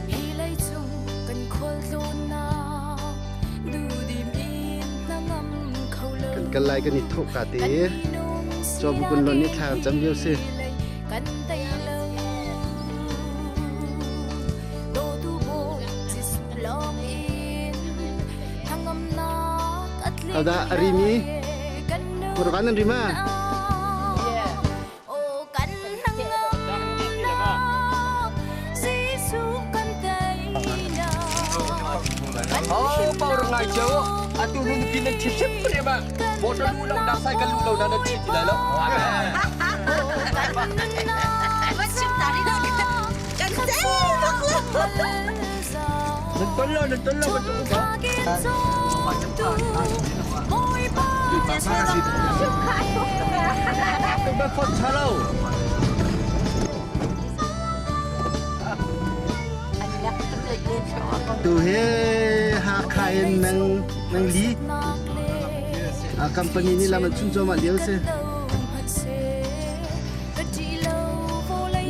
Hi leicung kan khualtlawnnak duhdim in hnangam kho lo. Kan kal lai kan i thawh ka te Cawbu kun lon ni thla kan cam lio si. Kan tei lo. Dawtu Bawi Jesuh lawng in hnangamnak a tling Hodah a rimi? Kan nun Murgan nan rima? Aw kan hnangamnak Jesuh kan teinak kan Oh, power ngai cheu. Atu nu pin nan chip chip pre ma. Motor lu lo na cycle lu lo na nan chip ti lai lo. Nan ton lo nan ton lo kan tu ba. Ba phot chalo. Tu he Hakha in nang nang li a company nih lam an chun cuahmah lio si.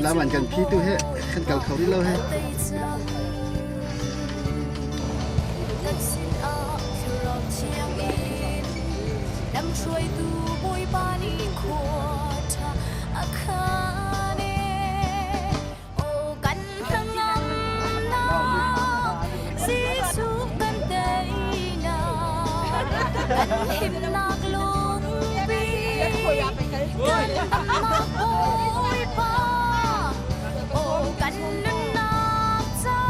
Lam an kan phi tu he kan kal kho rih lo he. Lamhruaitu Bawipa nih khua ṭha a khan e. Aw kan hnangamnak Jesuh kan teinak kan himnak lungpi kan damnak Bawipa aw kan nunnak ca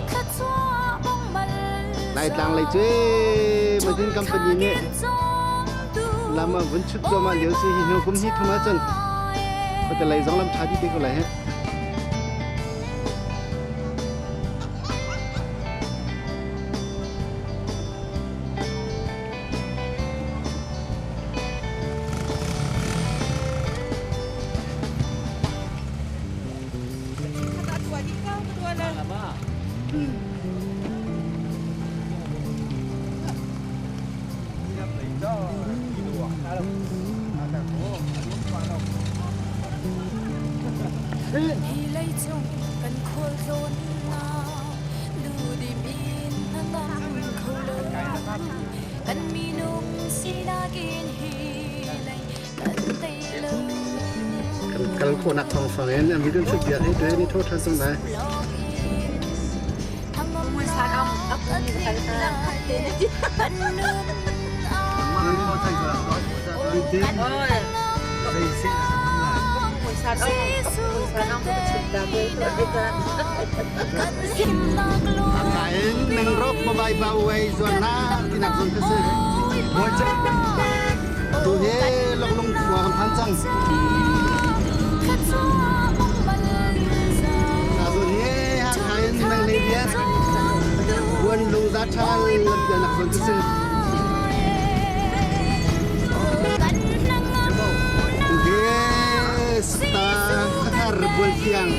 thluachuah bong mal Laitlang lei cu Madin company nih lam ah vun chut cuahmah lio si hi hnu kum hi thum ahcun khuate lei zong lam ṭha dih te ko lai he. Hi leicung kan khualtlawnnak duhdim in hnangam kho lo kan minung sinak in hi lei kan tei lo. Kan kal khawhnak thawngfang in an video chut biak hi tuai ni tho than cang lai. Kain mengrok mobile ba uai zuan na tinak zon ka si. Tu he loklung khua kan phan cang. Zon he Hakha in nang le biat buan lung za ṭhal lam bial nak zon ka si. Tu he sta khathar bual fiang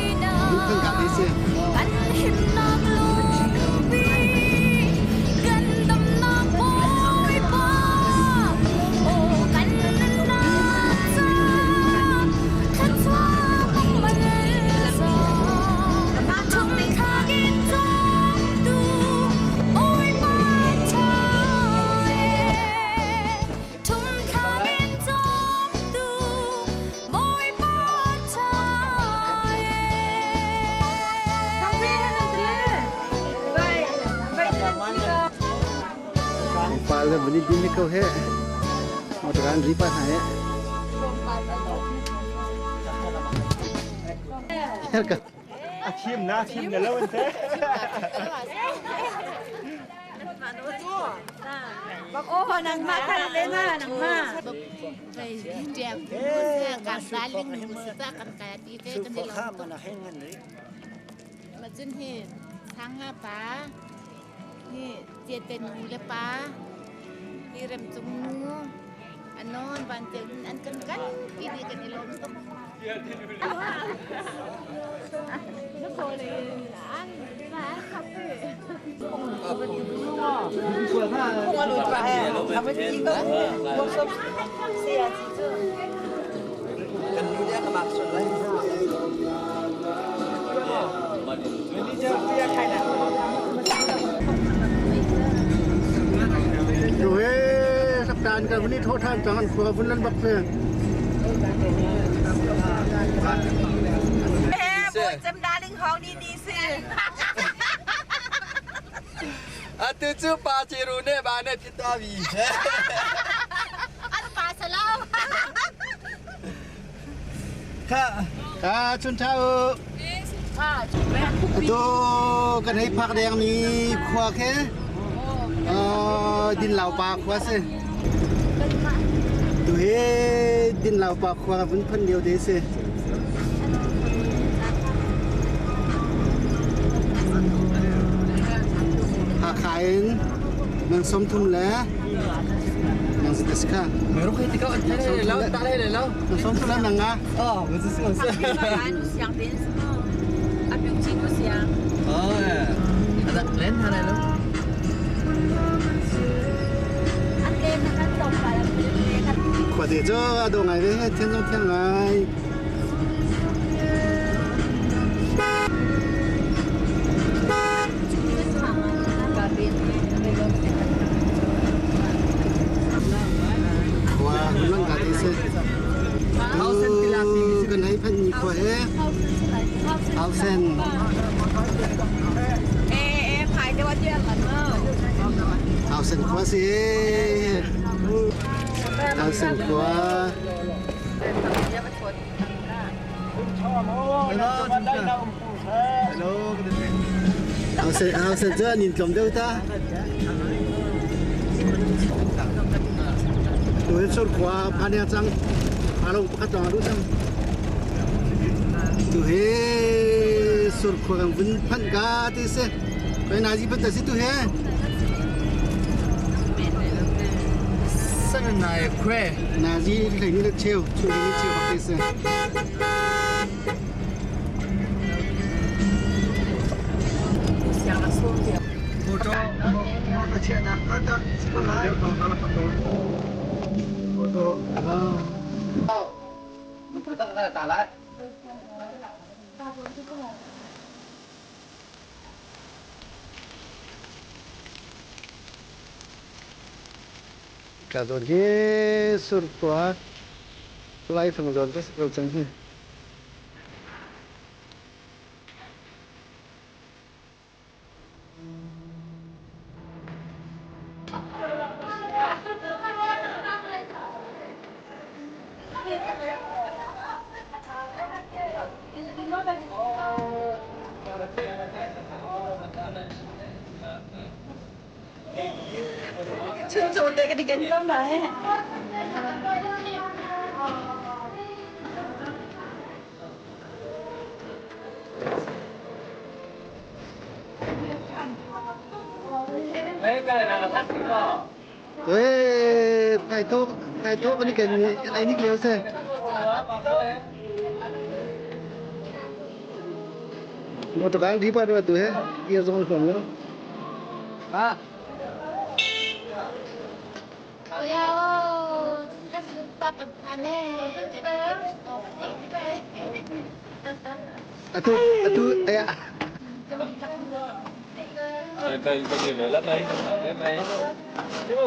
mun thang ka te si. Kan himnak lungpi kan damnak Bawipa aw kan nunnak ca thluachuah kong mal za thung in cawmtu Bawipa ṭha thung in cawmtu Bawipa ṭha Pa le vun i din ko he. Motor an ri pa hna he. A thim na thim na lo an te. Bak oh nang ma khan le na nang ma. Macun hi sanga pa hi ciate nu le pa hi remcung nu anon van ceu an kan kan ti ni kan i lawm tuk. Tu he saktan ka vun i thawh ṭhan cang an khua vun lan bak si. Atu cu pa ciru ne ba ne phita vi. An pa salau. Kha ka chun tha u. Atu kan hei phak deng mi khua khe din lau pa khua si. Tu hi din lau pa khua vun phun lio te si. Hakha in nang 30 le nang si kha. Nang 30 le nang nga. Oh, 我是我是。哦，连他来了。 Khuate cu a dawh ngai ve he thian zong thiang ngai. Khua lang ka te si. Tu kan hei phanh mi khua he Hausen. Hausen khua si. Hausen khua. Hello. Hausen Hausen cu an in tlawm deuh ta. Tu hi sur khua phan ya cang. Alo pakhat lawng a duh cang. Tu hi sur khua kan vun phanh ka ti si. Kai nazi pan ta si tu he. 12နာရီခွဲ Nazi hlei ni le cheu, chu ni cheu bak ti si. Ka zawn hi surkhua laifang zawn ka si ko cang hi. Ê, thầy thuốc anh cần anh đi kêu xe. Một tờ bán đi qua rồi tụi hết, kia rồi còn nữa. ဟာ À thu, à thu, ê à.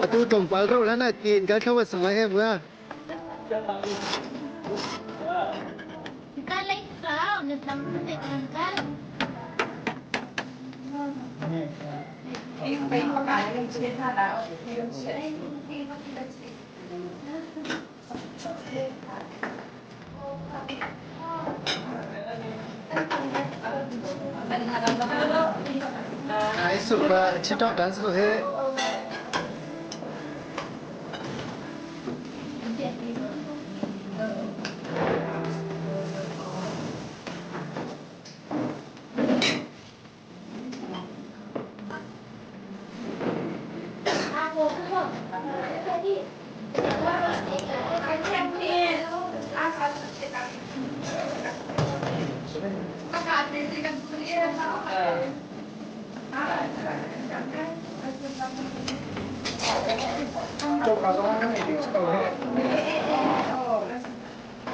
À thu trồng quả rau lá này tiền cái không phải sống em vừa. Ai sụp và chỉ đọc đáng sụp hết.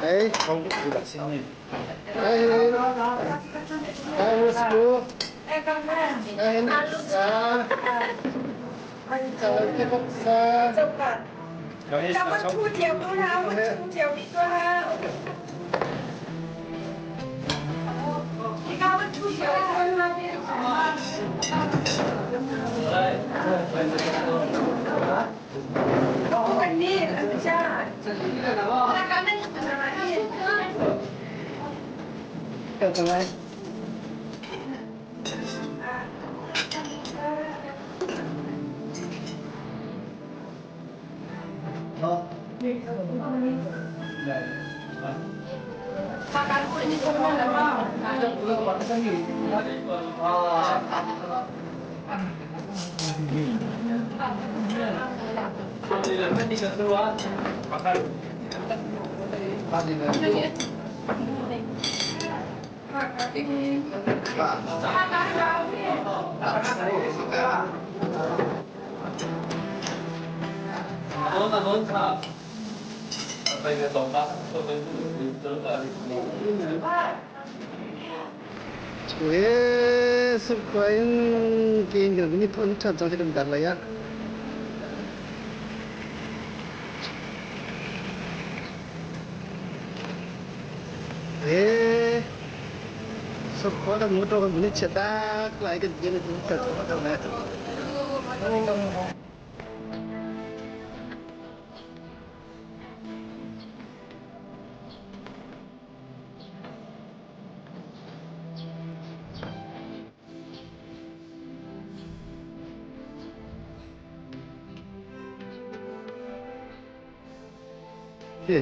Hey. Hey. Hey, school. Hey,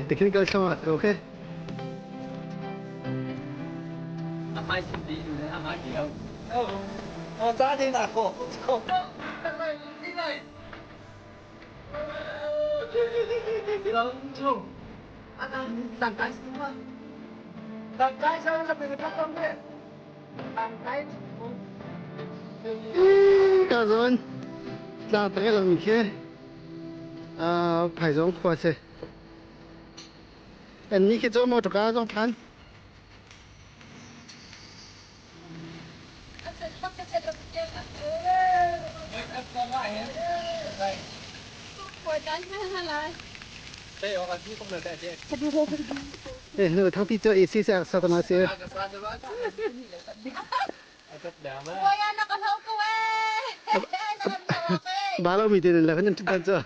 Technical sama, okay? Ka zawn tlang tak lang khi Phaizawng khua si. An ni khi cu motor ka zong phan. Eh, thangpi cu AC sa sa tama si. Balo mi te la kan tan cho.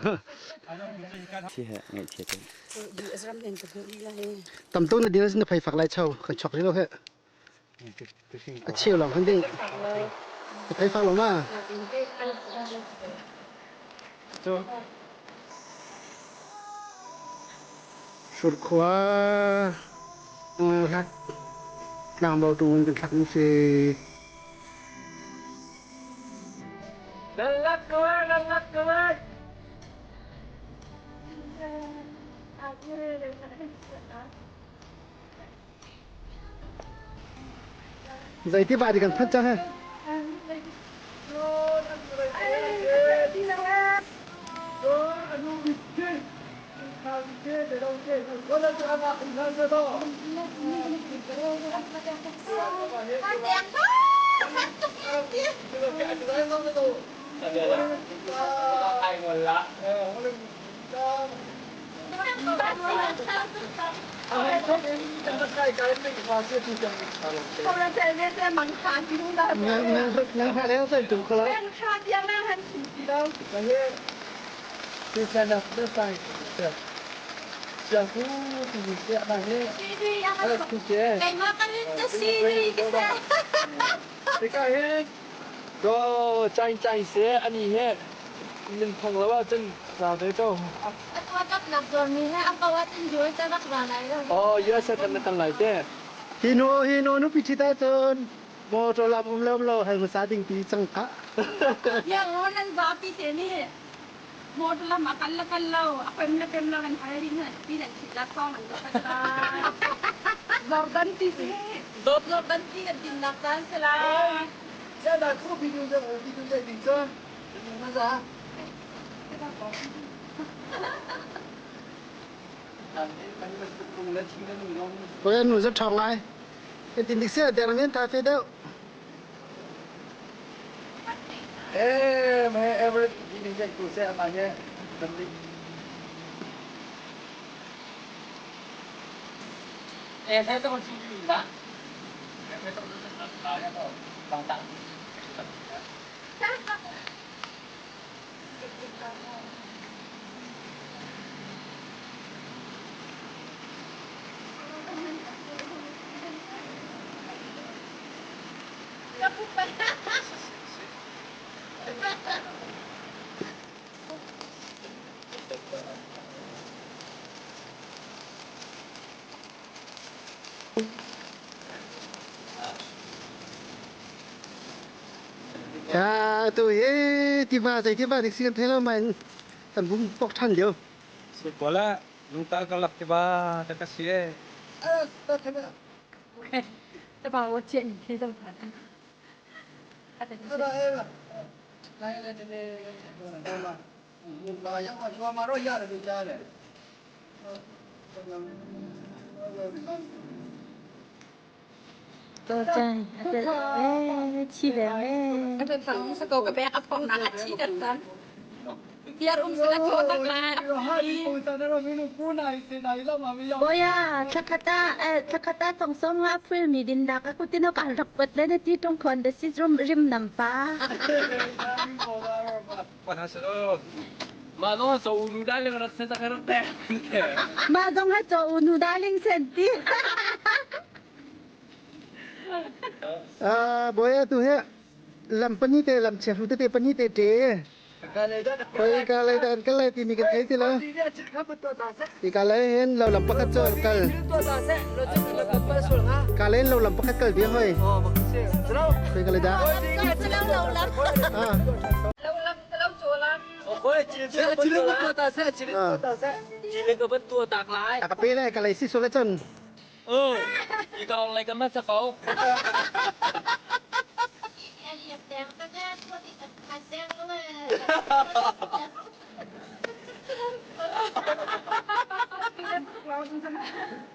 Tam tu na din na phai fak lai chau kan chok lo he. A cheu long kan ding. Phai fak lo ma. Surkhua hlat tlangbo tu in kan thlak mi si. Zeiti ba di kan phanh cang he? Hi nu hi nu nupi ṭhit ahcun motor lam um le um lo hei hmasa ding ti cang khah. Motor lam a kal le kal lo, a pem le pem lo kan hal ding pi nan thit la thawng an ka kan la. Jordan ti si. Dawtnak kan ti kan tinnak caan si lai. Koi nu za ṭhawng lai. Kan tin dik sia der men ta fe deuh. Eh, me Everett ni ni tu se ama nye. Eh, saya tu kunci tak. Saya tu bang tak. Ya, tu he tiva zei tiva dik si kan thei lo mai kan bum pok ṭhan lio. Sekolah lungta kalak tiba tak kasi eh. 这把我借你贴上它。 多真，哎，起来哎。 Sa ko ka apong nakachitan tan. Biar um sila ko tak Boya, takata, takata tong song nga film ni din da ka kutino ka rakpat le na ti tong kon da si rum rim nam pa. Ma no so ulu daling rasa tak kerete. Ma dong ha cho unu darling senti. À, boya tu he lam pani te lam chef te te pani te te. Koi ka lai dan ka lai ti mi kan thei ti lo. Ti ka lai hen lo lam pakhat cho kal. Ka lai lo lam pakhat kal bia hoi. Koi ka lai da. À. À. Ciling ke betul tak lai. À ka pe lai ka lai si so la chon. Oh, ikaw lai ka mas ako.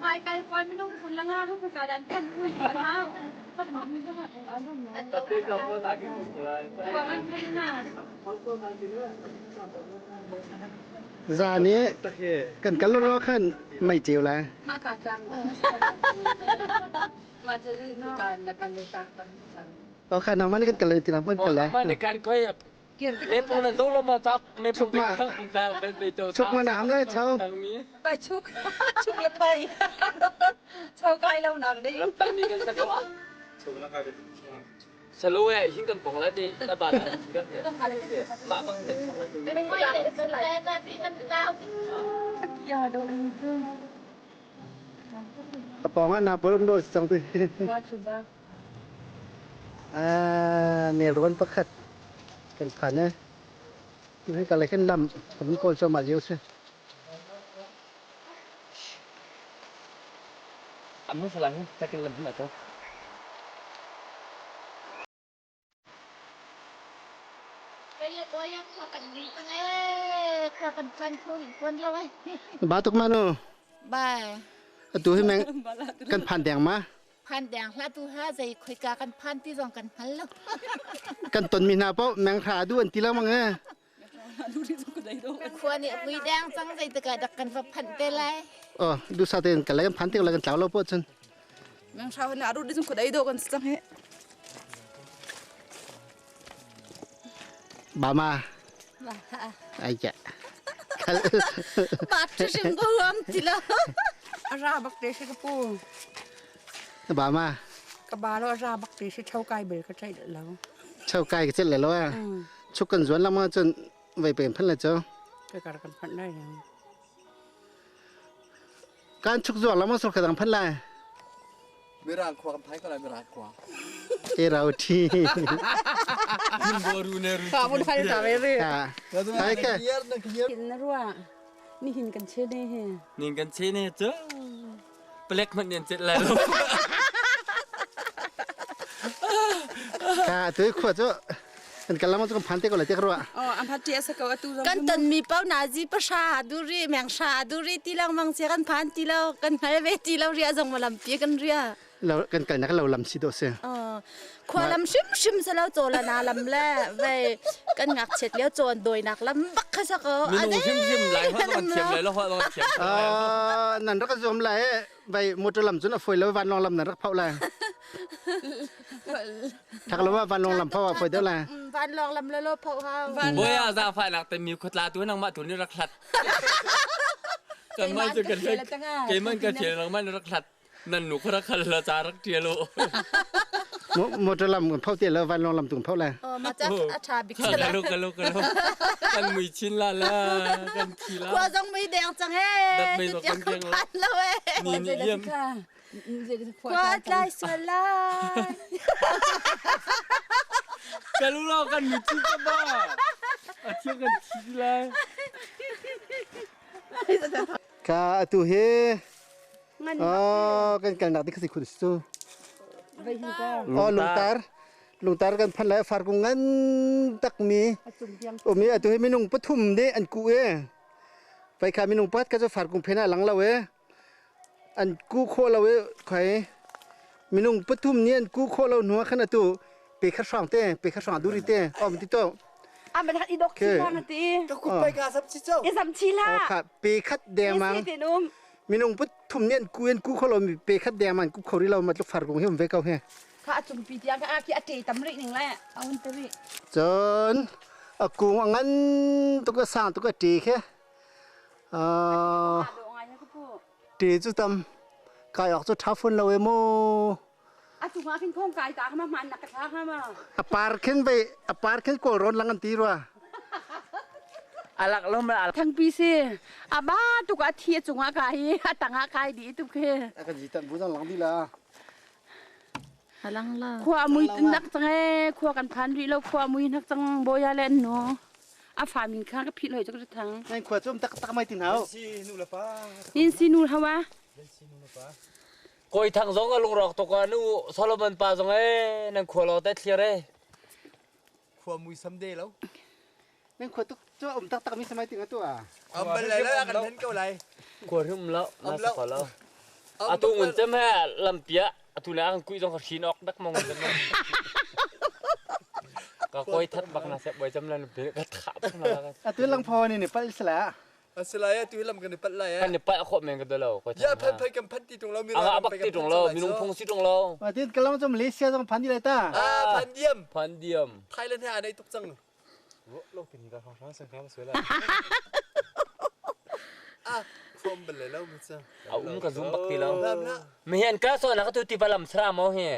Mai kal kwan minung kun lang ako pagkadan kan kun ha. Tapi kamu lagi mulai. Na. Za ni kan kal lo khan mai cheu lai. Makatang. Ma kan na kan tak kan. Ko khan na man kan kal ti lam kan kal lai. Mana kan kau ya? Lepo na dolo ma tak lepo ma ta ben be to. Chuk ma nam lai chau. ไปชุกชุกละไปชาวไกลเราหนังดิ Lam ni kan sa ko. Salo eh hinggan pong la di taban. Ma bang de. อย่าโดน Pong na bolom do sang tu. ว่าชุดบ้า À, nè luôn pakhat kan phan ne. Ni ka lai kan lam kan ko cho ma liu se. Amo salang ta kan lam na to. Ba tuk ma no. ba Tu hi meng kan phan deng ma. พันแดงละตูห้าใจคุยกากันพันที่สองกันพันแล้ว Kan ton mi na po meng kha du an ti la mang e. ควรเนี่ยวีแดงจังใจตะกะดักกันว่าพันเตไล Ờ, du sa ten ka lai kan phan te la kan tlau lo po chun. Mang sao na ru di ko dai do kan sang he. Ba ma. Ai cha. บาดชิมก็หวมทีละ Ara bak te se ka pu. Ba ma. Ka ba lo ara bak te se chau kai bel ka chai lo. Chau kai ka chen le lo a. Chuk kan zuan la ma chun vai pen phan la chau. Ka kar kan phan dai. Kan chuk zuan la ma sur ka dang phan la. Mirang kuah kan pai ko lai mirang kuah. E rau thi. Ka bun phai ta ve re. Ha. Ai ka. Hin na ruwa. Ni hin kan che ne he. Ning kan chine chu. Black man yen chet lai lo. Ka tu khua cu kan kal lama cu kan phan te ko lai te ka ruah. Oh, am phat tia sa ko atu zong. Kan ton mi pau na zi pasha duri meng sha duri ti lang mang che kan phan ti lo kan hngal ve ti lo ria zong malam pi kan ria. Lo kan kal nak lo lam si do se. Khua lam hrim hrim se lo chaw la na lam le ve kan ngak chet lio chawn doi nak lam bak kha sa ko. Minung hrim hrim lai ho zong thiam lai lo ho zong thiam. Ah nan rak zuam lai vai motor lam cun a foi lo vanlawng lam nan rak phau lai. Thak lo vanlawng lam phau a foi deuh lai. Vanlawng lam lo lo phau hau. Boya za fa nak te mi khotla tu nang ma tu ni rak hlat. Kan mai tu kan keiman ka thiel nang man rak hlat. Nan nu kha rak khal la ca rak ṭial u. Motor lam phau te lo vanlawng lam tung phau lai. Ma ca a ṭha bik Ka lu ka lu ka lu. Kan mui chin la la kan thi la. Khua zong mui deng cang he. Dat mei zong kan deng la. Lo e. Ni ni liam. Khua tlai sual lai. Ka lu lo kan mui chin ka ba. A thia kan thi lai. Ka atu he Oh, kan kalnak ding khi khun su. Oh, lungtar. Lungtar kan phan lai far kung ngan tak mi. Umi atu he minung pathum ne an ku e. Vai kha minung pat ka chu far kung phena lang lo e. An ku kho lo e khai. Minung pathum ni an ku kho lo nuwa khan atu pe kha hrang te, pe kha hrang duri te. Om ti to. A man hat i dok chi la ti. Ka ku pai ka sap chi chau. I sam chi la. Kha pe khat deng mang. Minung put thum nih an ku an ku kho lo mi pe khat deng man ku kho ri lo ma tluk far kung hi um ve ko he. Kha a cung pi tiang ka ki a te tam ri ning le a un te ri. Cun a kung a ngan tuk a sang tuk a ṭe khe. Ṭe cu tam kai awk cu ṭha fun lo e mu. A cung ah khin khong kai ta ma man nak ka thla ha ma. A par khin ve a par khin kawl rawn lang an ti rua. Alak lo ma Thangpi si a ba tuk a thi a cung ah kai i a tang ah kai di tuk he. A kan ji tan bu zang lang di la. Halang la. Khua mui nak chang e khua kan phan rih lo khua mui nak chang boya le no. A fa min kha ka phit loi chak thang. Nan khua chum tak tak mai tin hau. Si nu la pa. Nin si nu hawa. Si nu la pa. Kawi Thang zong a lungrawk tuk ah nu Solomon pa zong ee nan khua lo te thlir ee. Khua mui sam de lo. Nan khua tuk cu um taktak mi samai ting atu ah. Am bal lai la kan hen ko lai. Khua hum lo na sa ko lo. Atu ngun cem he lampia atu le ang kui zong ka hrin ok dak mong cem. Ka koi that bak na se boi cem lan pe ka tha bak na. Atu lang pho ni ni pal sala. Asilai tu lam kan i pat lai. Kan i pat khawh men ka lo. Ya phan phan kan phan ti tung lo mi Anga bak ti tung lo minung phung si tung lo. Ma tin kalam chu Malaysia zong phan di lai ta. Ah phan diam. Phan diam. Thailand he anei tuk cang. Lo kin ka hong hong sang kam sui la. Ah khom bal lo mu cha. A um ka zoom bak ti lo. Mi hian ka so na ka tu ti palam sra mo he.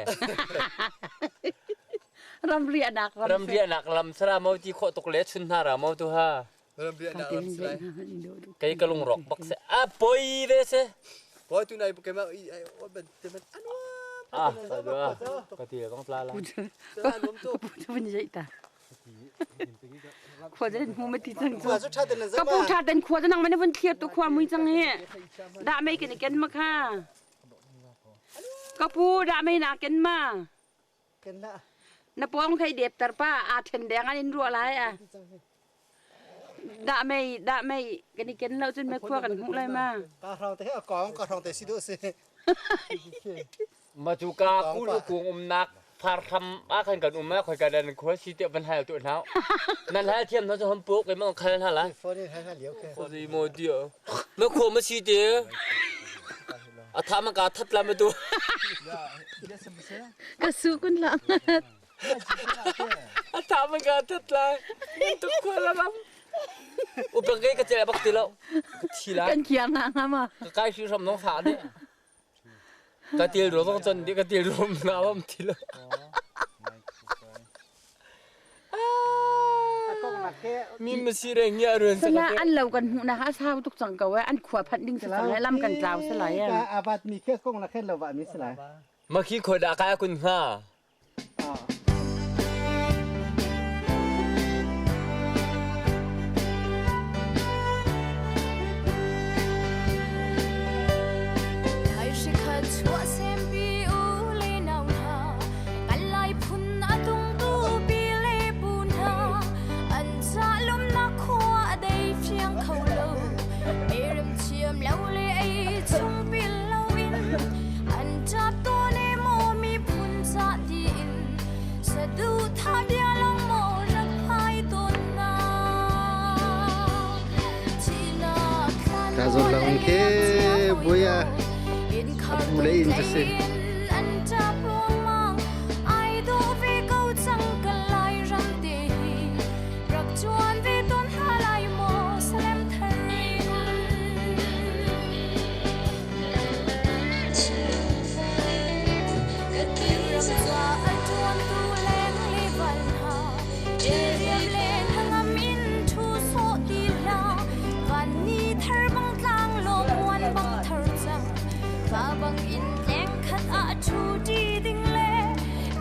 Ram rianak ram. Ram rianak lam sra mo ti kho tuk le chun hna ra mo tu ha. Kei ka lungrawk bak se. A poi ve se. Poi tu nai keimah i ai ban te man anu. Ah, ka ti kong tla la. Ka pu chu vun jai ta. Khua jen mu ma ti chang chu. Ka pu tha ten khua nang man vun thliat tu khua mui chang he. Da mei ken ken ma kha. Ka pu da mei na ken ma. Na pawng khei dep tar pa aa ṭhen deng an in ruah lai a. Dah mei dah mei kan i ken lo cun mei khua kan hmuh lai ma. Ka hrang te he a kong ka hrang te si duh si. Ma cu ka kul kung umnak phar hram a khan kan um a khoi ka dan khua si te van hal tu hnau. Nan hal thiam no chu hom pu ke mang khal na la. Phone in hal liu ke. Ko di mo dia. Na khua ma si te. A tha ma ka that la ma tu. Ka su kun la. A tha ma ka that la. Tu khua la ram. U pang ke ka che bak ti lo. Ka thi la. Kan kiang nga nga ma. Ka kai shi ram nong fa de. Ka til ro zong chan di ka til ro na bam ti lo. Mi ma si reng ya ruen Sala an lo kan hmuh na ha sau tuk cang ko an khua phanh ding si cang lai lam kan tlau salai ya. Abat mi khe kong la khen lo wa mi salai. Ma khi khoi da kai kun ha. Saduhthah bia lawng maw rak phai tawn na. Thihnak thlan Ka zawn mual lang a khi liam cia hawi buaya lo. Innkhar a pu le tung inn cu si. tlei in an ṭap ruangmang. Ai dawh ve ko cang ka Lairam te hi. Rak ṭuan ve tawn hna lai maw Salem thar in. Ram ca a ṭuantu leng le val hna, Ṭilriam le hnangam in ṭhu sawh ti hlah. Van ni thar bang tlang law muan bang thar cang. Va bang in tleng khat ah ṭhu ṭi ding le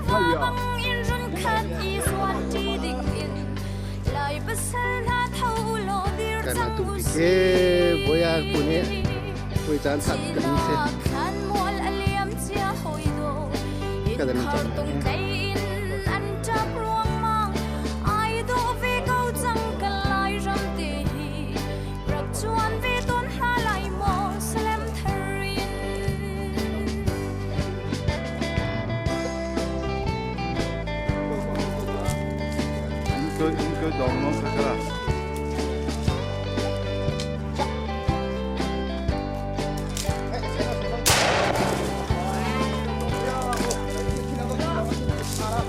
va bang in run khat i zuan ṭi ding in Lai pasal hna tho u law dir Kan cang atu u ke boya pu nih pui caan that kan si. Thihnak thlan mual a liam cia hawi do Ka dan Innkhar cang. tung tlei in an ṭap ruangmang ai dawh ve ko cang ka Lairam te hi rak chuan ve tawn hna lai maw Salem thar in. 应该当啷个啦？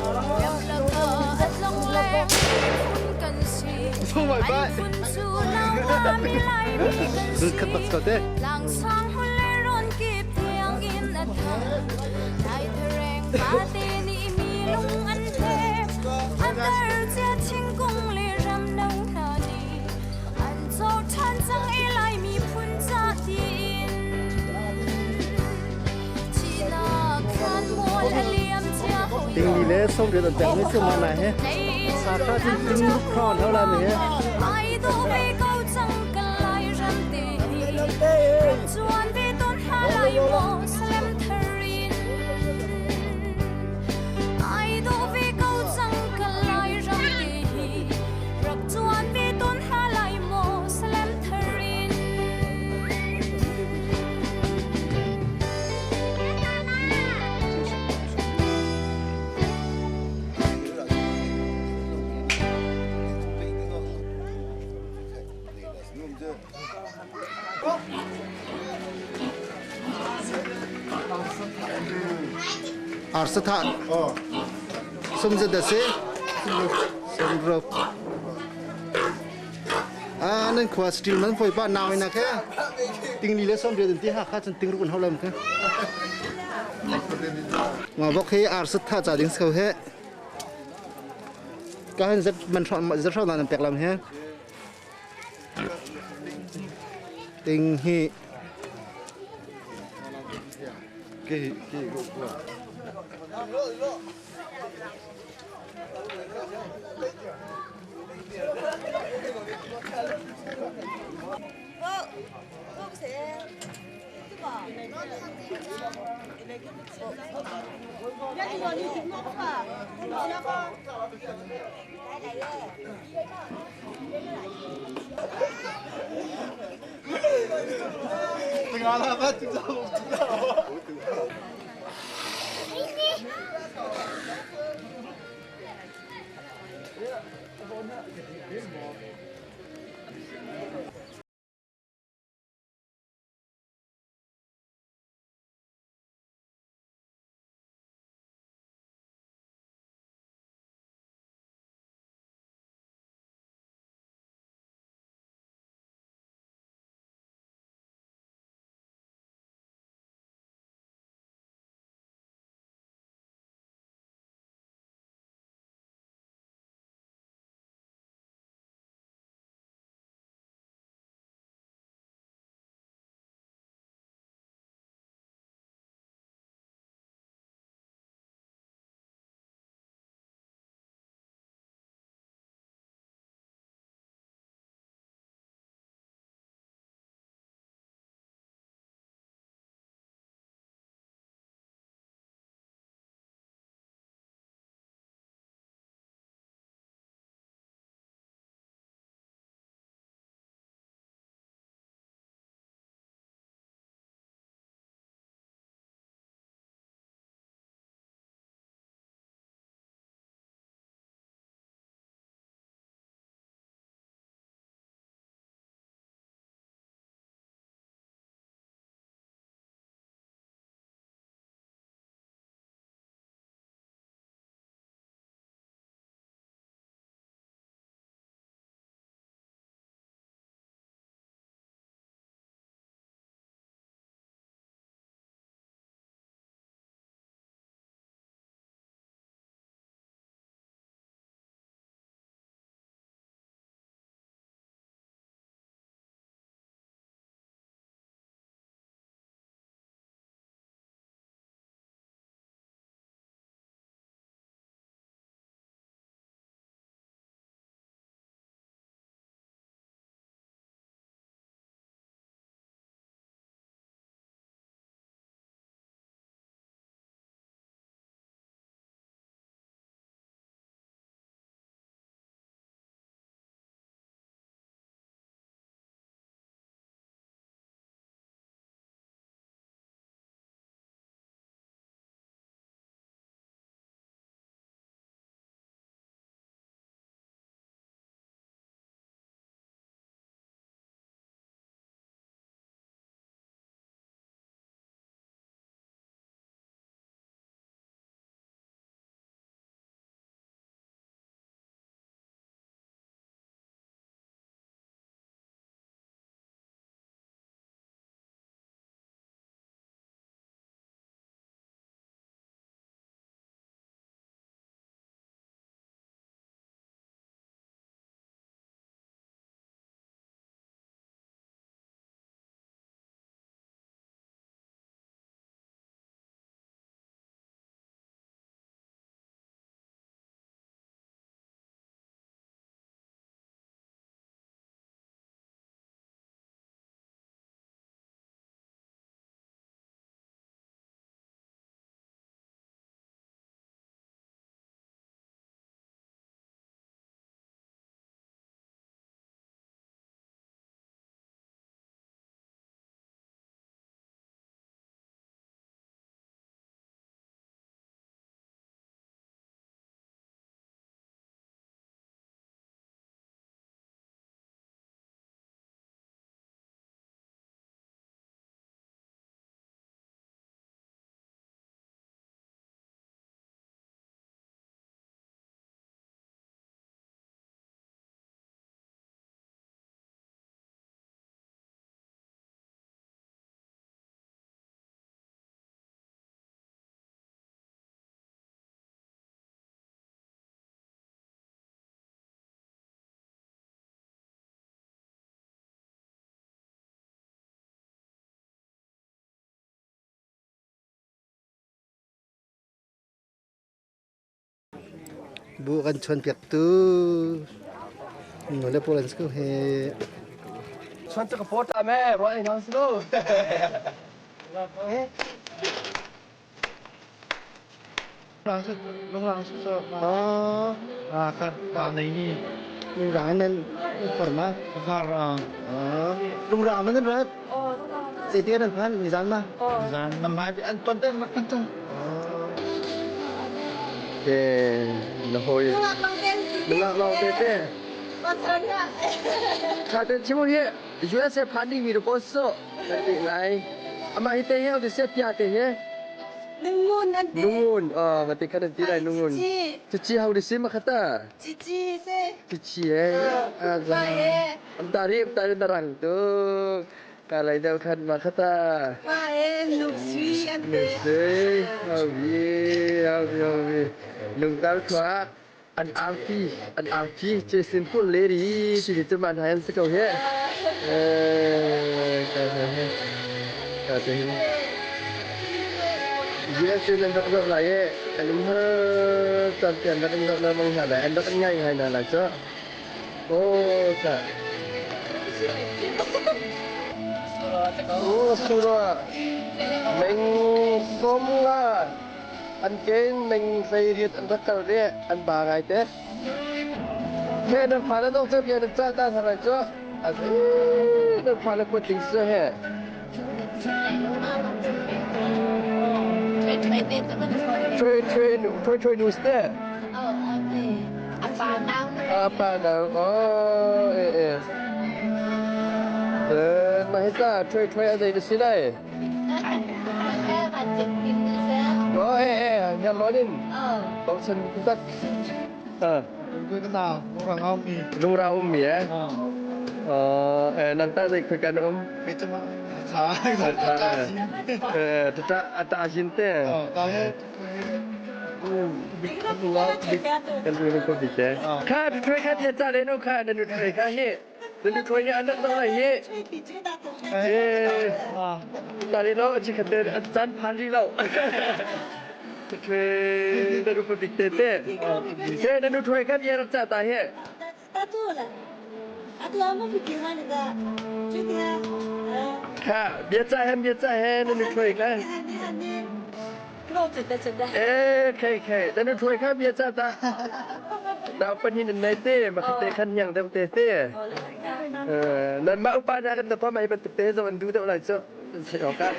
Ramlak ah a tlongleng miphun kan si. Oh my God. An phun cu Laimi Laimi kan si. Khat bak ko te. Tlangsang hul le rawn kip tiang in a thang. Lai thereng pate nih mi lung an hlep. A tar cia thingkung le ram no hna nih an co ṭhan cang i Lai miphun ca tiin. Thihnak thlan mual a liam cia hawi Ting li le som riat an pek mi si ma na he. Sa kha cun ting ruk hrawn hau la mi he. Ai dawh ve ko cang ka Lairam te hi. Rak cuan ve tawn hna lai maw Salem thar in. Ai dawh ve ko cang ka Lairam te hi. Rak cuan ve tawn hna lai maw Salem thar in. Arsa tha. Sum zat da si. Sum ruk. Ah nan khua steel man foi pa nau ina khe. Ting li le som riat an ti ha kha cun ting ruk an hau lam khe. Nga bok hi arsa tha cha ding sko he. Ka han zat man hrawn zat hrawn nan pek lam he. Ting hi Bu kan chuan piak tu nule pawl an si ko he. Chuan cu ka paw ta me ruah ei hang si lo. Lungrang nan for ma? Lungrang nan rat? Zeiti nan phan nizan ma? Zan nam hai an ton te mak kan cang. Ke na hoi. Nungak long te te. Tha te chimu hi USA phan ding mi ro ko so. Lai. Ama hi te he te se pia te he. Nungun an ti. Nungun, ah, mati khan an ti lai nungun. Cici. Cici hau di si makhata. Cici se. Cici eh. Ah, Ma eh. Am tari am tari narang tu. Kalai deuh khan makhata. Ma eh nuk sui an ti. Nuk sui. Hau bi, hau bi, hau bi. Lung tar khua an arfi an arfi che sin pul le ri ti ni chu man hai an si ko he. Eh, ka he. Ka te hi. USA nan rak zoh lai i an um har caan te an rak in zoh lengmang hna lai an rak in ngai ngai hna lai cu. Aw ca. Aw sura meng som nga an ken meng 18 an rak kal i an ba ngai te. He nan fa na dong cu bia nan ca ta hna lai cu. Nan fa le kuat ding si he. Trade trade news te. Apa nang oh eh eh. Eh mahita trade trade adai na si lai. Oh eh eh nyan lonin. Tong chen tak. Ah. Lungrang ummi eh? Nan tah zei khoi kan um? Ta jin te. Kan lu ko bi te. Kha tu kha the cha le no kha nan tu kha hi. Nan tu ni an tak lai hi. Eh. Ta le no chi kha te chan phan ri lo. 吹那都不对对对，这那都吹看别人咋打嘿。看，别在嘿，别在嘿，那你吹看。哎，可以可以，那你吹看别在打。那本你那对，嘛对看样对不对对？呃，那嘛有办法跟那他们一般对着问都得来做，是要干。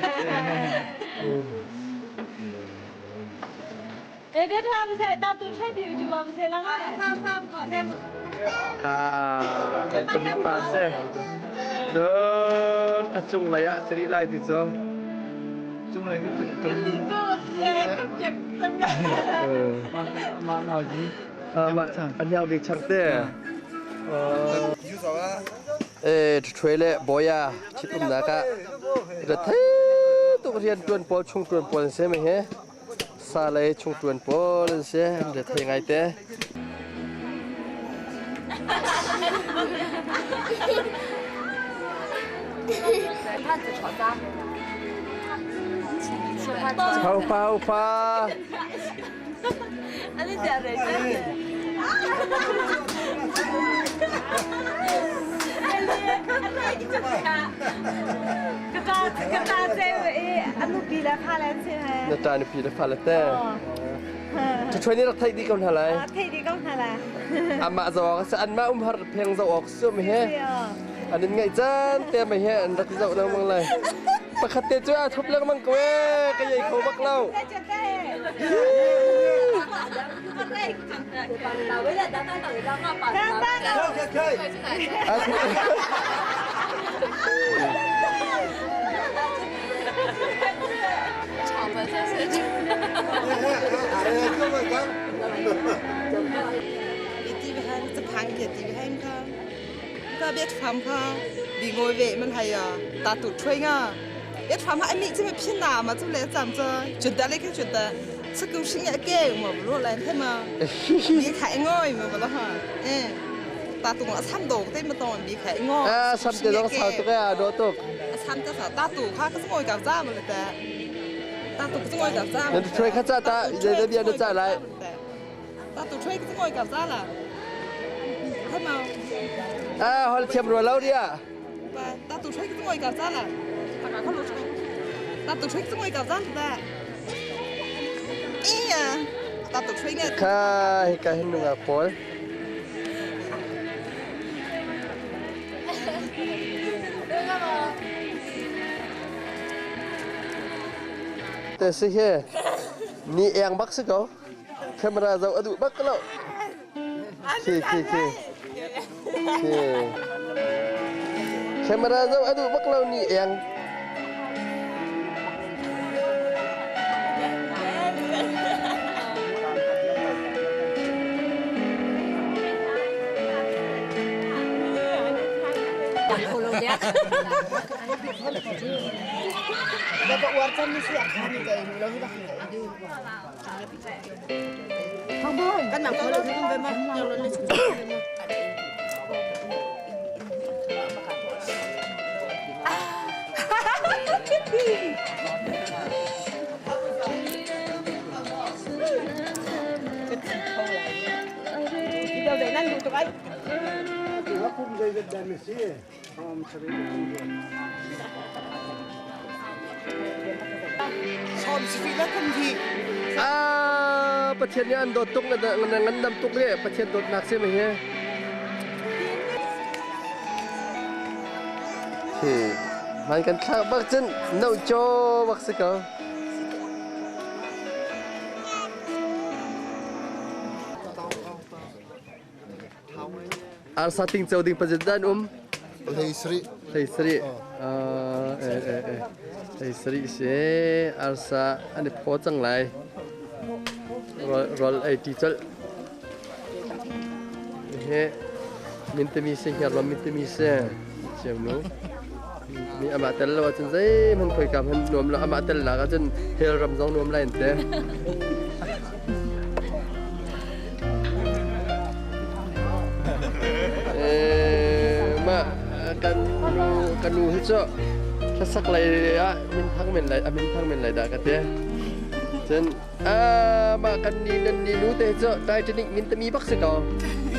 Ah, kan pa se. Don a cung lei ah sari lai ti cu. Cung lei cu ma nau ji. Ma an yau bik chak te. Eh, thwe le boya chit um na ka. Ra the tuk rian tuan pawl chung tuan pawl se me he. Sa lei chung tuan pawl se re thei ngai te. Hau pa hau pa. Na ta nupi le fa le te. Thuai ni rak theih dih ko hna lai. Amah zoh awk an mah um har pheng zoh awk sum he. An in ngaih caan te mai he an rak zoh lengmang lai. Pakhat te cu a thup lengmang ko ee ka yei kho bak lo. Ah, sam te dong sau tuk ee, dawh tuk. Nan thuai kha ca ta, zei bia na ca lai. À, hol thiam rua lo dia. Kha hika hin nungak pawl. Te si he ni eng bak si ko. Camera zoh a duh bak lo. Khi khi khi. Khi. Camera zoh a duh bak lo ni eng. Ah, Pathian nih an dawt tuk na ngandam tuk le Pathian dawtnak si ma hi. Hi, man kan thlak bak cun no cho bak si ko. Arsa ting cho ding pazit dan um. Hlei sari. Hlei sari. Eh eh eh. Hlei sari si arsa an i phaw cang lai. Rol ei ti colh. He mintami si hngar mintami si chiam nu. Mi amah tel lo ahcun zeihmanh khoika hmanh nuam lo amah tel nak ahcun hell ram zong nuam lai an ti. Mah kan nu kan nu hi cu hlasak lei ah minthang men lai a minthang men lai dah ka ti. Cun mah kan ni nan ni nu te cu Titanic min tami bak si ko.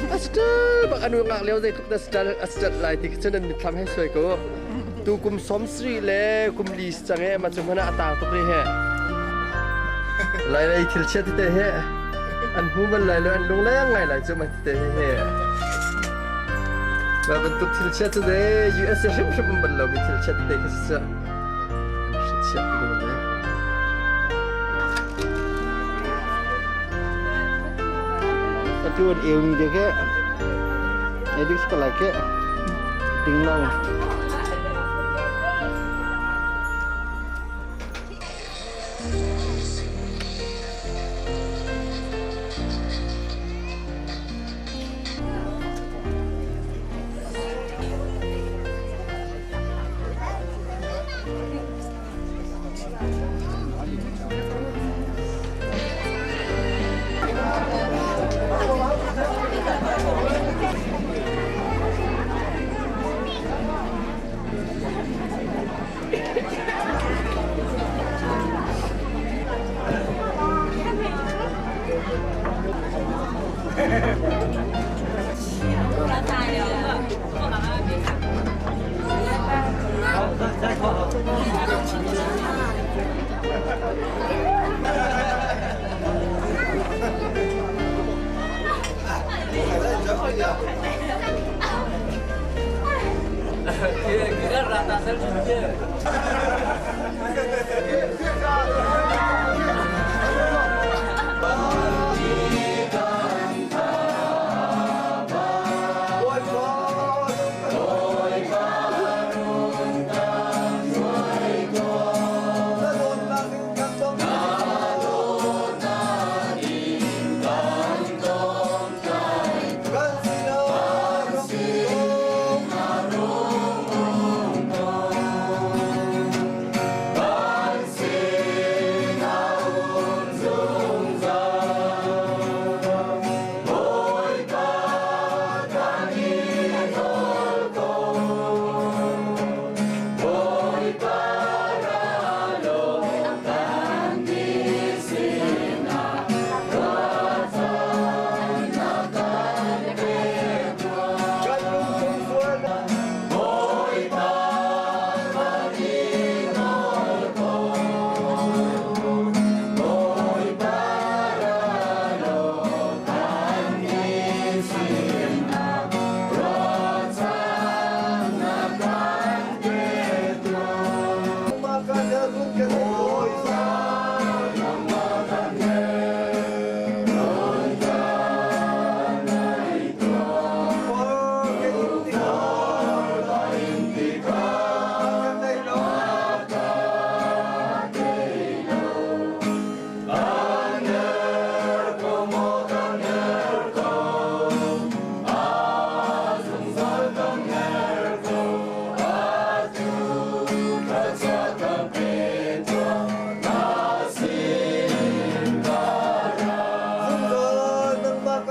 A still bak anu ngak lio zeitluk dah still a still lai ti khi nan mitthlam he suai ko. Tu kum som sri le kum li cang e ma cu hmana a tang tuk ri he. Lai lei thil chia tete he an hmu bal lai lo an lung leng ngai lai cu ma tete he he. Ma bantuk thil chia cu de US hrimhrim um bal lo mi thil chia tete khi si cu. An chia ko le. Atu an eu mi de ke edik ko lai ke ding lo.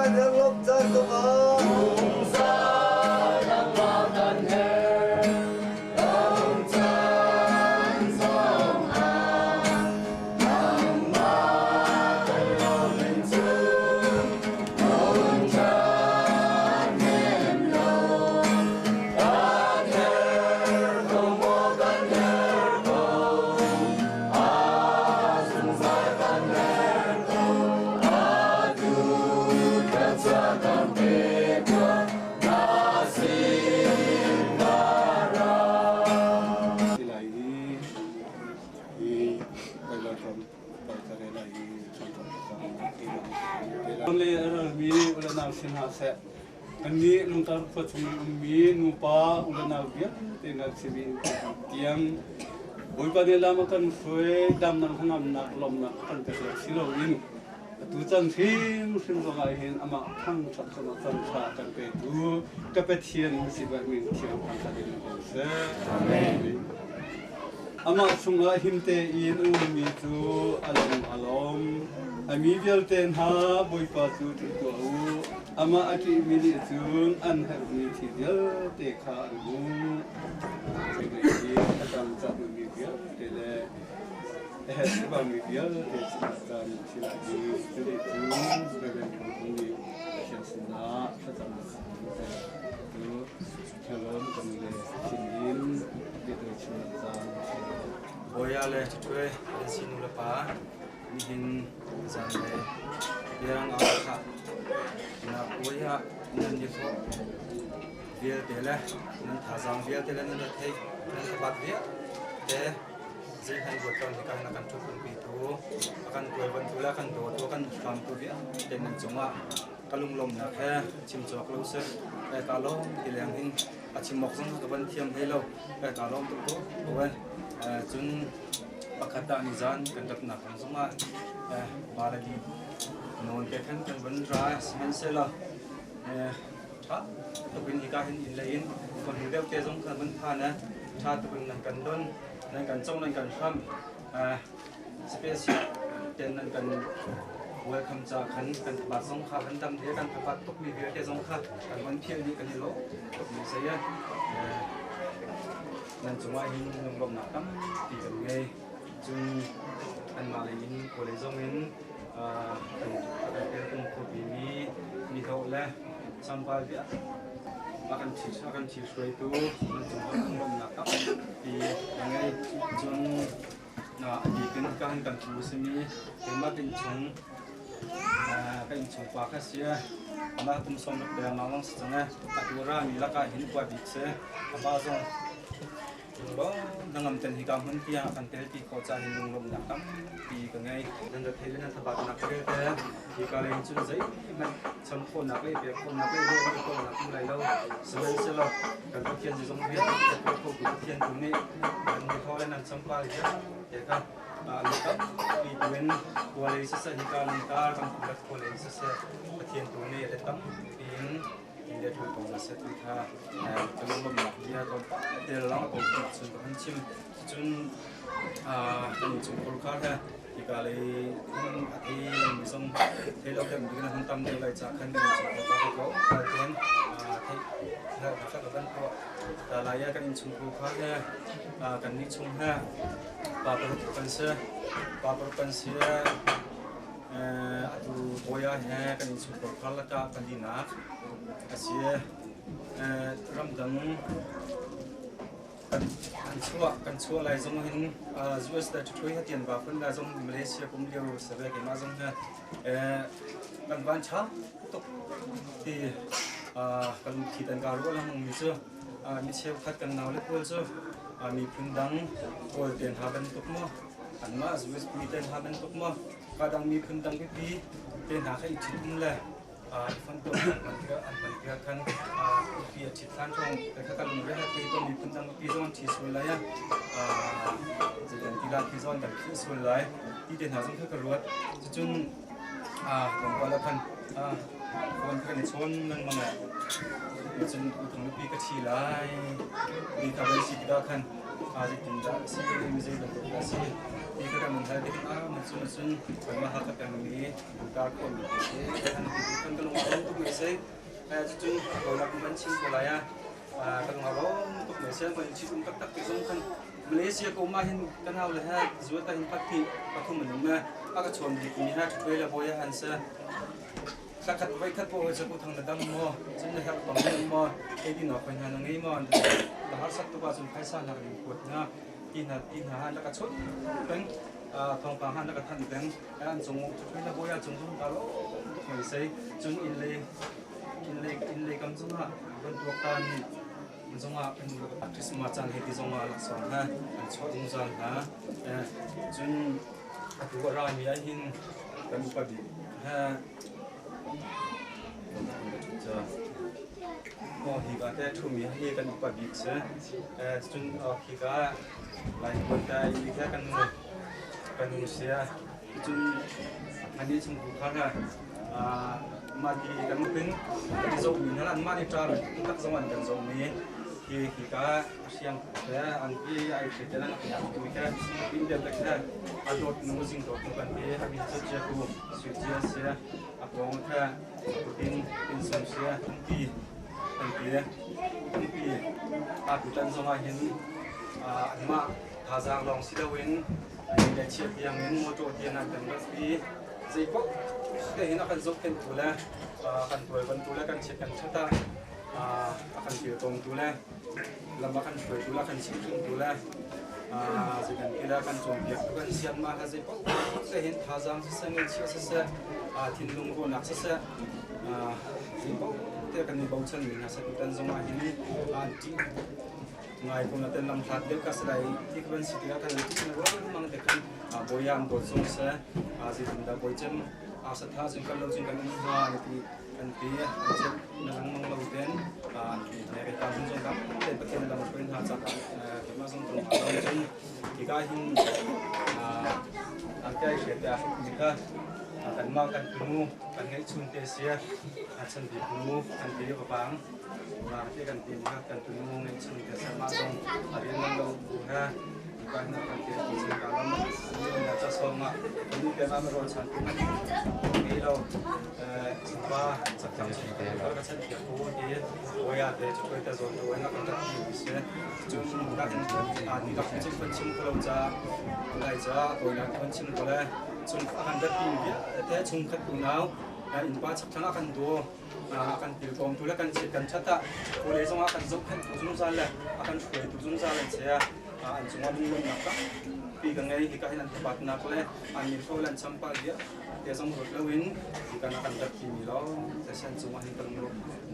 Kan herh lawm caan zongah. Zungzal nangmah kan herh. Lawm caan zongah. Nangmah kan lawm in cu. Hmun caan nem lo. Kan herh ko maw kan herh ko. A zungzal kan herh ko. Atu thluachuah kan pe tuah. Na sin ka ra. Ti lai i hi Baibal ram ka rel lai i Le a ralmi u le nau si hna seh. Kannih Lungtar khua chung i ummi nupa u le nau vialte nan simi tiang Bawipa nih lam a kan hruai, damnak hnangamnak lawmhnak a kan pek lo si loin atu chan hrimhrim zongah hin amah thangṭhat zongah chan ṭha a kan petu ka Pathian si min thiang thangṭhat in ko seh. Amen. Amah chungah him tein a ummi cu a lung a lawm. A mi vialte hna Bawipa cu ṭih tuah u. Amah a ṭihmi nih cun an herhmi thil vialte kha an hmuh. A tang cahmi vialte le a herh mi vialte sinah caan thil ah hi cuti cun Reverend Phung nih Pathian sinah thlacamnak cu Shalom kan le sinin biatawi chimnak caan Bawia le ṭhuṭhuai an si nu le pa nihin zan le tiang ah kha na bawia nan ni thawh vialte le nan thazaang vialte le nan retheih nan thabat vialte zeihmanh ruat lo hika na kan ṭhutpumpi tu a kan tuaivantu le a kan dawtu a kan hramtu vialte nan cungah ka lunglawmhnak he chim cawk lo seh. Kai ka lawm ti leng hin a chim awk zong ka van thiam hlei lo. Kai ka lawm tuk ko ko eh. Cun pakhat ah nizan kan ratnak kong zongah baladi nawn te khan kan van ra. Sihmanhsehlaw ṭha tuk in hika hin inn lei in kan hnu deuh te zong kan van phan. Ṭha tuk in nan kan don, nan kan cong, nan kan hram. Special ten nan kan welcome ca khan kan thabat zong kha kan dam he kan thabat tuk mi vialte zong kha kan van phial dih kan i lawm tuk mi si. Nan cungah hin lunglawmhnak tampi kan ngei. Cun anmah lei in kawlei zong in kan tel khuapi mi mihlawh le sambal bia a kan thi a kan thi hruaitu nan cungah lunglawmhnak tampi kan ngei. Cun a bikin ka han kan pu simi keimah ka innchung ka innchung pa kha si. Amah kum sawm ruk deng lawng si cang. Atu ra mi lakah hin upa bik si. Apa zong lunglawm nangam ten hika hmun tiang kan tel ti khawh ca hin lunglawmnak tampi ka ngei. Nan rat thei le nan thabatnak vialte hika lei cun zeihmanh cham khawhnak le pek khawhnak le ruah khawhnak um lai lo. Sihmanhsehlaw kan Pathian zong vialte tuah khotu Pathian tu nih nan ni le nan champa vialte kha lu tampi tuin khua lei siseh hika lungtar kan kulat khua lei siseh Pathian tu nih let tampi in in le ṭul ko na seh ti kha ka lunglawmhnak bia tlawmpal te lang ko cun ka hun chim. Cun kan innchungkhar kha he hika lei in a thei lomi zong thei lo deuh mi kan tam deuh lai ca khan kan innchungkhar ka ko ten theih herhnak kha ka van tuah ta lai. Kan innchungkhar kha he kan nih chung he pa paruk kan si, pa paruk kan si. Atu bawia he kan innchungkhar kha lakah palinak a si. Ramdang kan chuah lai zong hin US le ṭhuṭhui hatian va phun lai zong Malaysia kum lio save keimah zong he kan van ṭha tuk ti kan lungthi tan ka ruah lengmang mi cu mi cheukhat kan nau le pawl cu miphun dang Kawl ten ha bantuk maw, anmah US mi ten ha bantuk maw, ka dang miphun dang pipi te hna kha i ṭhit um le i fonhtuah an hman tikah khan pi a ṭhit hlan thawng kha kan lungre he thei tawn. Miphun dang pi zong an ṭhi sual lai ah zeidan ti la khi zong kan philh sual lai ti te hna zong kha ka ruat. Cucun tlawmpal ah khan phone kha kan i chawn lengmang ah cun uthang pi ka ṭhi lai ti kha van si tikah khan zeitindah a si, mi zei bantuk dah a si ti kha kan hal tikah ah cun kanmah Hakha pengmi tar khawhmi te an ti kan ka lung a. si. Cucun Kaulak kan chim ko lai ah kan ngarom tuk Malaysia kan chim um taktak ti zong khan Malaysia ko ma hin kan hau le ha zual ta hin pathi pathum an um a ka chawn bik mi ha ṭhuai le boy han se Thlakhat voikhat paoh cu Pu Thang na dam maw? Cun na herh tong men maw? Eidin awk hoi hna na ngei maw? Na harsat tuk ahcun phaisa na kan in kuat hna. Ti hna ti hna han na ka chawnh peng. Thawngpang han na ka thanh peng. An cung na bawi ah cung zung ta lo tuk mei sei. Cun inn lei inn lei inn lei kam zongah kan tuaktan zongah kan Christmas caan hei ti zongah laksawng ha an chuah zungzal hna. Cun atu a rami ah hin kan upa bik Hika te ṭhumi hi kan upa bik si. Cun hika Laikhuan te i kha kan nu kan nu si. Cun anih chung tu kha mah ti kan pin kan i zohmi hna anmah nih ṭar tak zong an kan zohmi hi hika siang te an pi ai hre te lan tu kha pin bia te kha a dawt nu zing dawt nu kan ti a min cu chia tu sui chia sia a pawng kha putin pin sum sia pi an ti pi a tutan zong ah hin anmah thazaang lawng si loin le chia tiang in motor tiang an kan rat pi zei paoh te hin a kan zohkhenh tu le kan tuai tu le kan chiat kan ṭhat ah a kan kiltawmtu le lam a kan hruaitu le a kan chimhringtu le zei kan ti le kan cawnpiaktu kan sian mah kha zei paoh te hin thazaang siseh ngeihchiah siseh thinlung ruahnak siseh zei paoh te kan i bochan mi hna seh tutan zong ah hin an ṭih ngai ko na ten lam hlat deuh ka si lai ti ka van si tikah kan ṭih na ruang mang te khan bawi an dawt zong seh zeitindah bawi cem satha cun kan lo cun kan um hnga na ti Kan pi an cep na lengmang lo ten an pi he kai ta zong zong ten Pathian lam hruai hna cak keimah zong tong lo cun hika hin an kai hriat te a hruk mi kha kanmah kan tunu kan ngeihchun te sia a chan bik nu kan ti ka pang ma te kan ti kha kan tunu ngeihchun te sia mah zong a rian man lo bu ha hika hin kan ti ti chan ka lam na cha song ah nu te ma ro chan tu ngei lo Pa ka chan piak ko ti oya te chu te zon to na kan ti se chu ka kan a ni ka chim kan chim ko lo cha lai cha ko na kan chim ko le chung kan dat ti bi te chung khat tu nau in pa chak thang kan do kan pil tom tu le kan chit kan chata ko le zong kan zok khan tu zung zal le akan hruai tu zung zal an che an chunga lung nak ka pi ka ngai hi ka hin an tapat nak le an min tho lan champal dia Te zong ruat loin kan a kan rat timi lawng te sian cung ah hin kan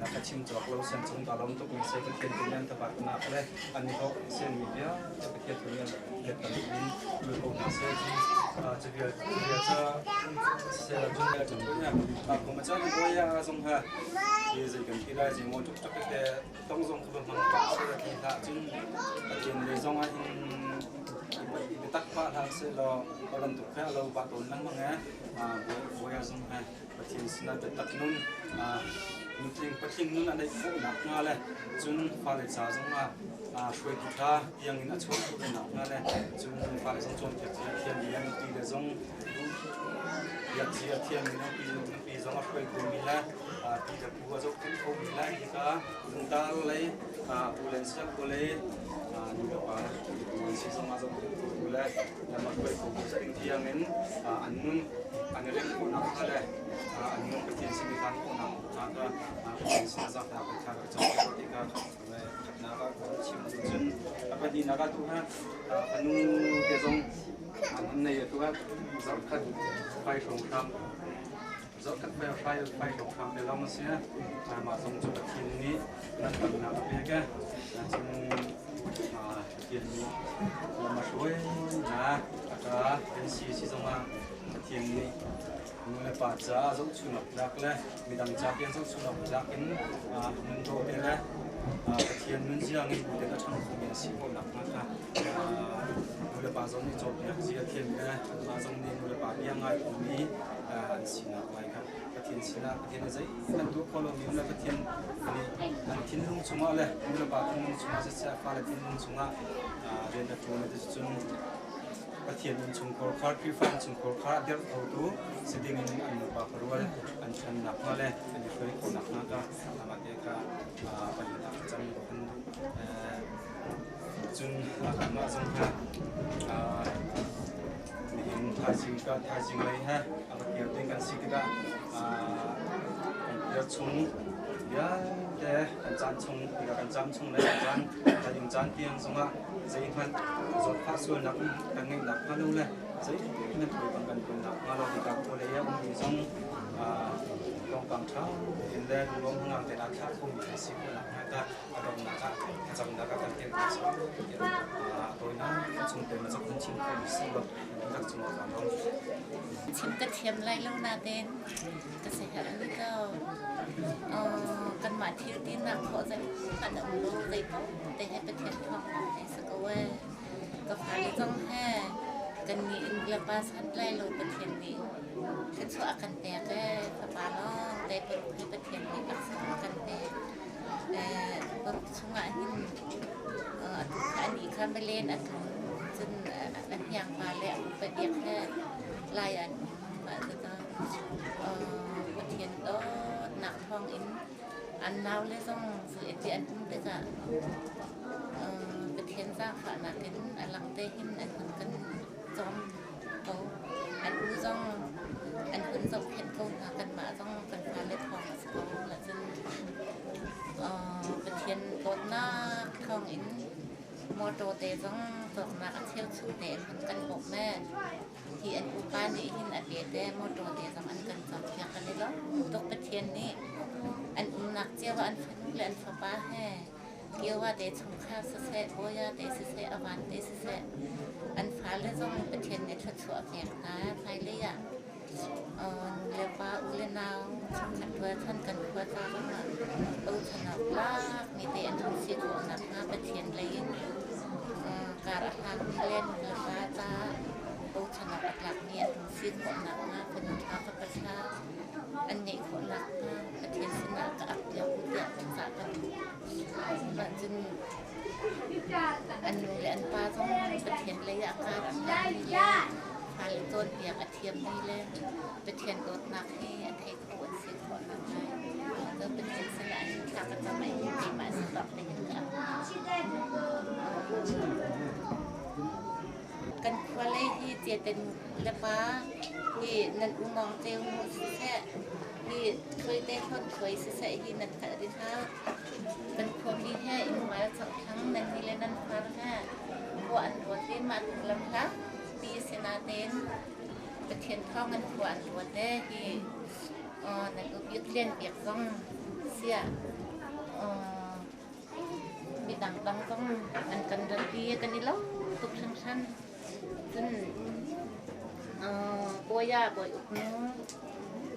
na ka chim cawk lo sian cung ka lawm tuk mi se Pathian tu nih an tabat nak le an i hok sian mi bia te Pathian tu nih let tam in tul ko hna se cu vial vial ca se la jun ya jun ya ko ma cha ni boya zong ha hi zei kan ti lai zei mo tuk tak te tong zong khu mang pa se la thi hlah cun Pathian le zong ah hin biatak pah hlah seh law a bantuk kha a lo pah tawn lengmang ee. Bawi zong he Pathian sinah biatak nun nutling patling nun a neih khawh nakhnga le cun fale ca zongah hruaitu ṭha tiangin a chuah khawh ve nakhnga le cun fale zong cawnpiak cia a thiammi le nupi le zong biak cia a thiammi nupi zong a hruai khomi le pi le pu a zohkhenh khomi le hika lungtar lei pu len siak ko lei nu le pa an si zong ah zohkhenh khotu le lam a hruai khotu ding tiangin an nun an i rem khawhnak hnga le an nun Pathian sin i hlan khawhnak hnga kha Pathian sin a zaangfah kan thla ka cam ti kha khatnak ah kan chim cun a pahnihnak ah tu ha a nu te zong an han nei tu ha zarhkhat fai hrawng hram zarhkhat fai hrai fai hrawng hram te lawng a si mah zong cu Pathian nih nan tamnak a pek e cun Pathian nih lam a hruai hna a ṭa kan si si zongah Pathian nih nu le pa caah zohchun awk tlak le midang ca tiang zohchun awk tlak in nun dawh te le Pathian nunzia ngei bu tein a ṭhang khomi a si khawh nakhnga kha nu le pa zong nih cawnpiak zia thiam le anmah zong nih nu le pa bia ngai khomi an sinak lai kha Pathian sinah Pathian nih zeihmanh tuah kho lomi um le Pathian nih an thinlung chungah le nu le pa thinlung chungah siseh fale thinlung chungah rian a ṭuan ti cun. Pathian innchungkhar kha Khrihfa innchungkhar kha a dirh khotu si ding in an nupa khuarual an ṭhan nakhnga le an i hruai khawh nakhnga ka amah te kha pahnih ah cam kan duh. Cun kanmah zong kha nihin thaizing ka thaizing lei he a va kir ding kan si tikah kan kir chung vialte kan caan chung tikah kan cam chung le kan caan thaizing caan tiang zongah zeihmanh zawtfah sualnak kan ngeih nakhnga lo le zeihmanh puipang kan ton nakhnga lo tikah khualei ah ummi zong thawngpang ṭha tein le lunglawm hnangam tein aa thlah khomi kan si khawh nakhnga ta a donghnak ah thlacamnak ah kan tel hna sawh tiah tawinak chung te ma cak kan chim khomi si lo rak cungah kan lawm. Chim ka thiam lai lo nain ka siaherh mi ko. Kanmah thil tinak khawh zeihmanh a um lo zeipaoh te he Pathian thawng te si ko ee. Ka fale zong he kannih in biapa san lai lo Pathian nih thluachuah a kan pek ee. Fapa lawng te paruk he Pathian nih laksawng a kan pek. Paruk chungah hin atu kha anih kha malen a tlung cun a hniangpa le a upa biak he lai an um. Mah cucu Pathian dawtnak thawngin an naule zong ti an um tikah Pathian zaangfahnak in a lang te hin an hun kan cawm ko. An u zong an hun zohkhenh ko hna. Kanmah zong kan fale thawng a si ko. Cun Pathian dawtnak thawngin motor te zong cawknak a cheuchum te an hun kan bawmh ee. Hi an upa nih hin a pe te motor te zong an kan cawkpiak kan i lawm tuk. Pathian nih an umnak cio ah an fanu le an fapa he Kiowa te chungkhar siseh, Bawia te siseh, Avan te siseh, an fale zong Pathian nih thluachuah a pek hna. Hmailei ah nu le pa, u le nau, chungkhat rualchan kan khua ca zongah bochan awk tlakmi te an hung si khawh nakhnga Pathian lei in kar a hlangmi le nu le pa caah bochan awk a tlakmi an hung si khawh nakhnga fanu ṭha fapa ṭha an ngeih khawh nakhnga Pathian sinah ka ap piak u tiah kan cah kan duh. Mah cun an nu le an pa zong Pathian lei ah kar a hlangmi le fale cawnpiak a thiammi le Pathian dawtnak hi a thei kho an si khawh nakhnga cun Pathian sinah hin thla ka cam i keimah si bak te hin ka ap. Kan khua lei hi Ciaten le pa hi nan umawng ceu mu siseh, hi Thluaite hlawn khuai siseh hi nan hngalh rih hna. Kan khuami he innmal chakthlang nan ni le nan far he khua an ruat i mah tluk lam hlah pi si natein Pathian thawng in khua an ruat e hi nan ubik lian bik zong siah Midang dang zong an kan ratpi i kan i lo tuk hringhran. Cun Bawia Bawi Uk nu,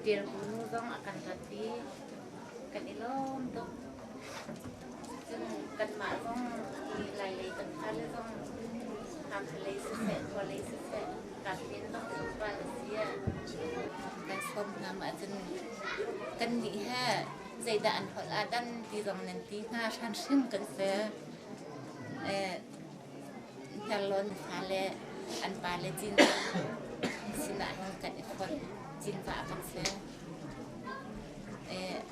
Ṭialbu nu zong a kan ratpi. Kan i lawm tuk. Cun kanmah zong hi Lailei kan fale zong Hakha lei siseh, khua lei siseh, Katlin zong zungzal a si. Kan sawm hna mah cun kannih he zeidah an holh ah dan ti zong nan ti hnga hran hrim kan si. Hniarlawn fale an pale cin sinah hin kan i fonh cinva kan si.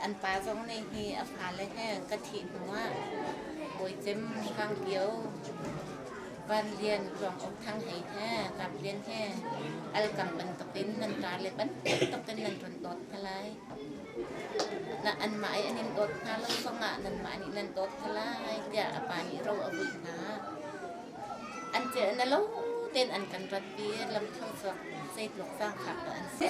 An pa zong nih hi a fale he ka thih hnu ah Bawicem Hrang Kio Van Lian Tluang Uk Thang Hei he Kap Lian he alkam bantukin nan ṭa le bantukin nan run dawt hna lai. Anmah i an in dawt hna lo zongah nanmah nih nan dawt hna lai tiah a pa nih ro a vui hna. An celh na lo tein an kan ratpi i lamthlo chuak zeitluk zaangfak dah an si.